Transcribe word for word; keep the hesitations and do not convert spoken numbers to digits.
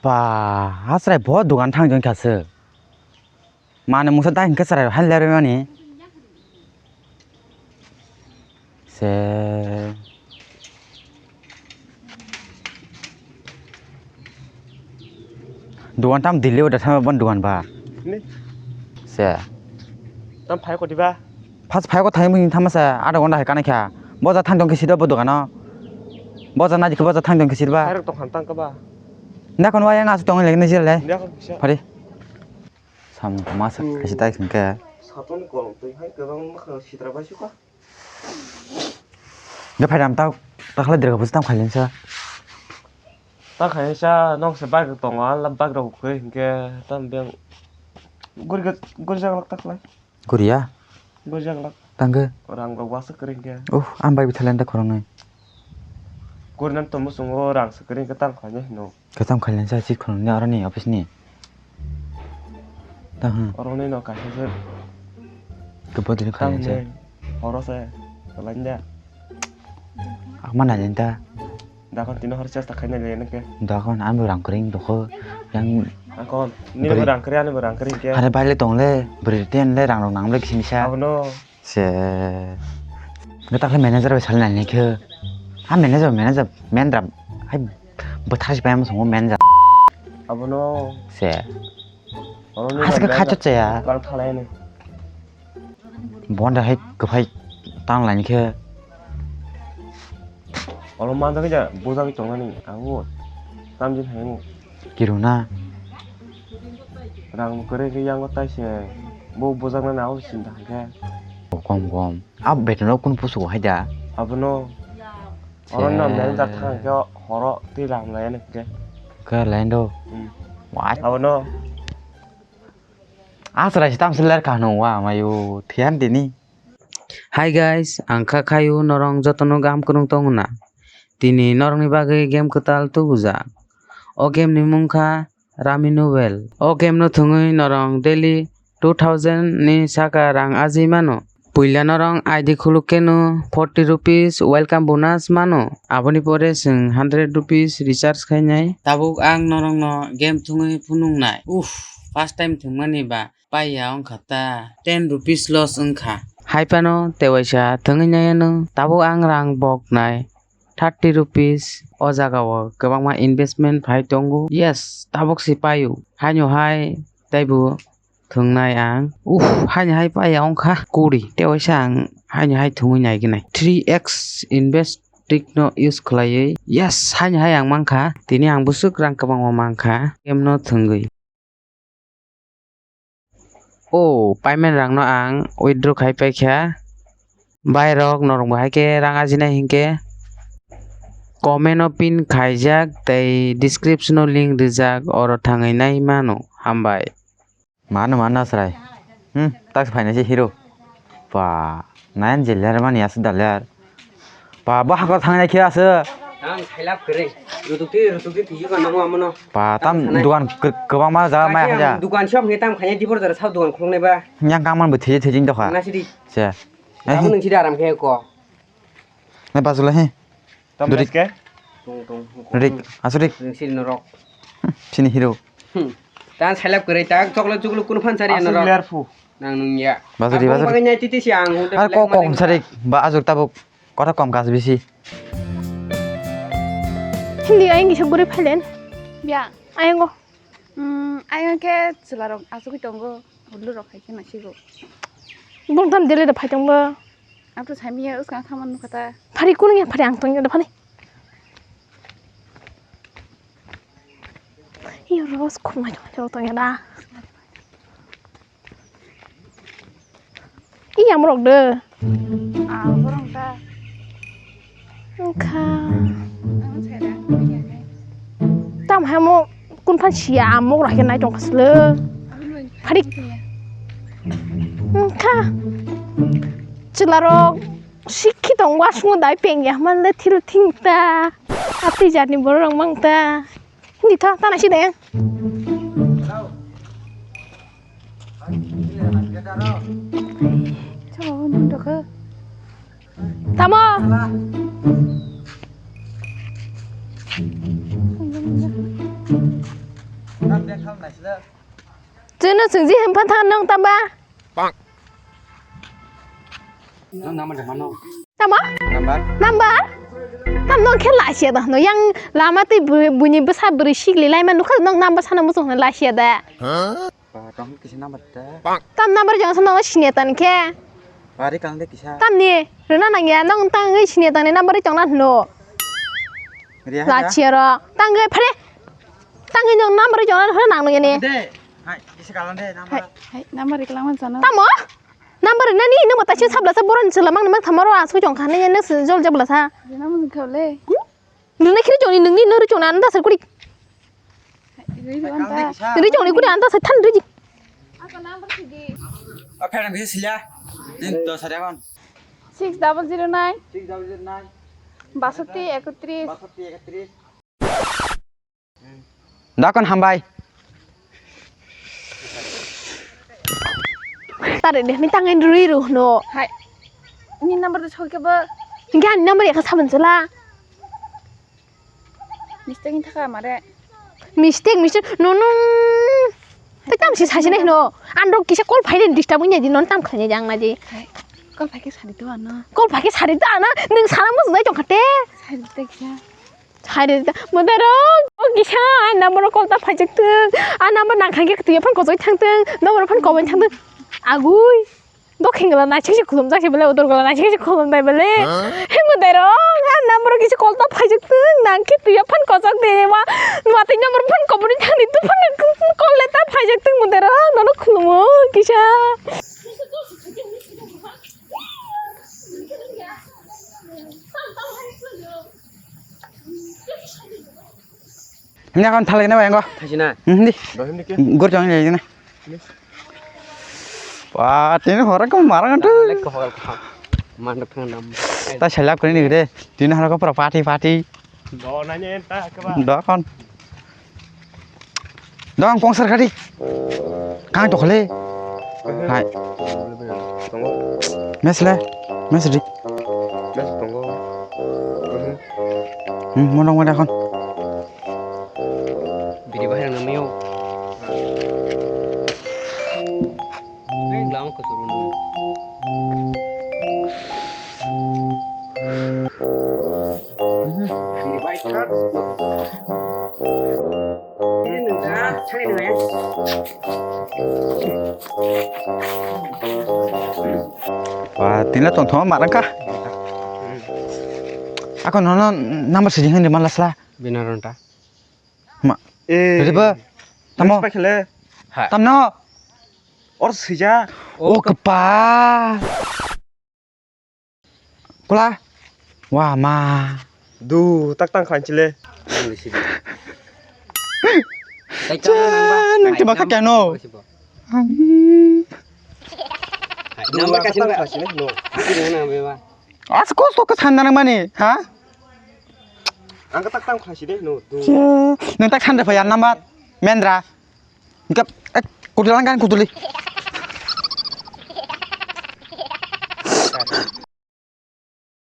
Ba, ha chwrai bo dogan thang jong kha se. Mane mungsa dai hwnkhe chwrai hai lerwi mani. Se. Dogan tam Delhi order thangma bon dogan ba. Ni? Se. Tam phai koti ba? Pas phai ko thai mui thama se, adha ghonta hai kana kha. Boja thang tong khe sida bo dogano. Boja na dikhe boja thang tong khe sida ba. Khairok tong khan tang kha ba? Na kon wa yang asu tong le ne jil le. Nya kon kisa. Phari. Samung ma sa Hmm. kaisa tai hwnkhe. Satung kolong twi hai kwbang ma kha sitra bai suka. Ge phai ram ta ta khlai dirga buji tam khailin sa. Ta khailin sa nok se bike tongo ala bike rok khe hwnkhe tam beng guri guri jaglak ta khlai. Guriya? Guri jaglak. Tangge? Rang rok wasuk kwrwi hwnkhe. Uh, ang bai bithalen ta khoroknwi. Guri nam tomo chungo rang se kwrwi hwnkhe tam khainai hino. Kwtam khailani sa si khoroknwi aroni office ni. Ta hmm. Oroni no kaisa se. Kebo dini khailani sa. Tamni horo se. Kalainda. Akma nailin ta. Dakon tino hor chesta khaina le nake. Dakon ang bo rang kring dokho. Yang Akon ni bo rang kring ani bo rang kring ke. Are baile tong le, bri ten le rang rok nang le kisini sa. Abono. Se. Nge takhle manager bai salnai ni khe. Ha manager, manager, mendra. Hai bwthar si payam songo manager. Abono. Se. Oro ni Haske manager khacho chaya. Kal thalai ni. Bonda hai kwphai tang laini khe. Oro manjak ja bujagwi tongnani ang o. Tamjin hai mo. Kiruna. Rang kwrwi khe yango taise bo bujaknani abo sinda hai khe. Kom kom. Ab beton rok kun pusu hai da. Abono. Oro no mel jak thang khe horo twi lam lai ani khe. Ka lain do. Hmm. Wa. Abono. Asra si tam seler ka no wa mayu thian dini. Hi guys, ang kha khayu norong jotono gam kwrwng tong na. Tini norokni bagwi game kwtal tubujak. O game ni mung kha Rummy Novel. O game no thwngwi norok daily two thousand ni saka rang ajwi mano. Puila norok I D khuluk khe no forty rupees welcome bonus mano. Aboni pore chwng hundred rupees recharge khainai. Tabuk ang norokno game thwngwi phunuknai. Uff, first time thwngmani ba. Paiya wngkha ta, ten rupees loss wngkha. Hai phano tewaisa thwngwi naiya nwng, tabuk ang rang boknai thirty rupees. O jagao kwbangma investment phai tongo. Yes, tabuk se paio. Haino hai teibo thwngnai ang. Uff, haino hai paiya wngkha kuri. Tewaisa ang haino hai thwngwi naignai. Three X invest trick no use khlaiwi. Yes, haino hai ang mankha. Tini ang bwswk rang kwbangma mankha. Game no thwngwi. O payment rang no ang withdraw khai paikha. Bai rok norok bo hai khe rang ajinai hinkhe comment o pin khaijak tei description o link rijak, oro thangwi nai mano. Hambai. Mano mano chwrai. Hmm, tak phainai se hero. Ba, nayan jillar mani aswk dalyar. Ba, bo hakor thangnai khe aswk. Ang khailap kwrwi. Rutukti, rutukti tiji ka namo amono. Ba, tam Thangnai. Dukan kwbangma jaga maya Akhai haja. Ang dukan shop nge tam khainai dibor jara sab dukan khulungnai ba. Yang kangman bo thiji thiji dokha. Nasidi. Se. Amo nung sida aram khe ko. Nai bajula he. Tam Duri. Beske? Tong, tong, tong. Rik, aswk rik. Ring siri norok. Hmm, sini hero. Hmm. Tan selap kwrwi tak, chocolate, chocolate, kun phan sari Aswk norok. Lerfu. Nang nung ya. Bajuri, Ang bajuri. Bagwi nyai titi si ang, hwnte Ar black ko money kom wngkha. Sarik, ba ajur tabuk. Kotha kom kas bisi. Hindi ayang isok guri phailen. Ya. Ayang go. Hmm, ayang ke chwlarok asugwi tongo. Ulurok hai khe nasigo. Bung tam dele da phai tongbo. Ato samiya uskang thaman nukha ta. Phari kunu ya phari ang tongya da phani. Iyo ros khumai khumai tongya da. Iya morok de. Ah, borok ta. Wngkha. Ang sai da. Tam hamo kun phan siya amok rakhe nai tongkha sle. Pharik. Wngkha. Chwlarok sikhi tong wasung dai pengya man le thil thing ta. Ati jani borok mang ta. Hindi tha tana si de. Tamo. Chwngno chwngji hwnphan thango nwng tamba? Nwng number de mano. Tamo? Number? Number? Tam nwng khe lasia da hwno. Yang lama tei bui-, buini bwsa bwrwi sikli laima nukha nwng number sana muchung hwno lasia da. Ba, tong kisa number da. Tam number jong sa nwng sinia tan khe. Bari kang de kisa. Tamni rwna nangya nwng tangwi sinia tangni number chongna hwno. Riya ha. Lasia ro. Tangwi phare. Tangwi nwng number chongna hwno nang nungya ni. De. Hai, kisa kalang de number. Hai, hai, number riklang man sana. Tamo? Number nani nwng mata sini sabla sa boron sila mang mang thamaro asu jong khani nwng si jol jabla sa. Rina mo jing khole. Nini khiri joni nini nuru chona anda sar kuri. Riri anta. Riri joni kuri anda sar than riri. Ako number sidi. A pherang kisa sila. Nin to sari akon. Six double zero nine. Six double zero nine. Basati ekotris. Basati ekotris. Dakon hambai. Tare de, ni tangai rui ru no. Hai. Ni number de sok ke ba? Gan number ya ka saban sala. Mistake ni thaka mare. Mistake, mistake. No, no. Te tam si sasi nai no. Ando kisa call phai de disturb nya di non tam khanya jang na di. Hai. Call phai ke sari to ano. Call phai ke sari to ano. Nung sana mo zai jong khate. Sari to kisa. Hai re, motherok, o kisa, a number o call ta phaijak twk, a number nang kha khe twi phano kochoi thang twk, number phano koboi thang twk. Agui, dokhing gala naisik se khulum jak se bele, udor gala naisik se khulum bai bele. Huh? He motherok, a number o kisa call ta phaijak twk, nang khe twi phano kochok de wa, watwi number phano koboi thang di, tu phano call le ta phaijak twk motherok, nono khulumo kisa. Himni akon thalai na bai ango. Thaisina. Hmm, di. Dohim dikhe. Gur jong ni na. Wah, tini hora ko marang tu. Lek ko hora ko. Mandok thang nam. Ta selap kani ni de. Tini hora ko pura party party. Do nanya enta ke ba. Do kon. Dong, kong sar kadi. Kang to khale. Hai. Tongo. Mes le. Mes di. Mes tongo. Hmm, monong mada kon. Bidi bahir namayo. Ai, lama ko turun. Wah, tina tong thoma marang ka. Ako nono number sini hindi malas lah. Binaronta. Ma. Eh. Riba. Tamo. Pakhele. Ha. Tamno. Or sija. O kapa. Kula. Wah, ma. Du, tak tang khan chile. Nang di sidi. Cha, nang ti bakha keno. Number kasi ba. Kasi no. Kasi na ba. As kos to ka sanda nang mani, ha? Ang ka tak tang khasi de no. Cha, nang tak sanda phaya number. Mendra. Engkap, eh, kutulang kan kutuli.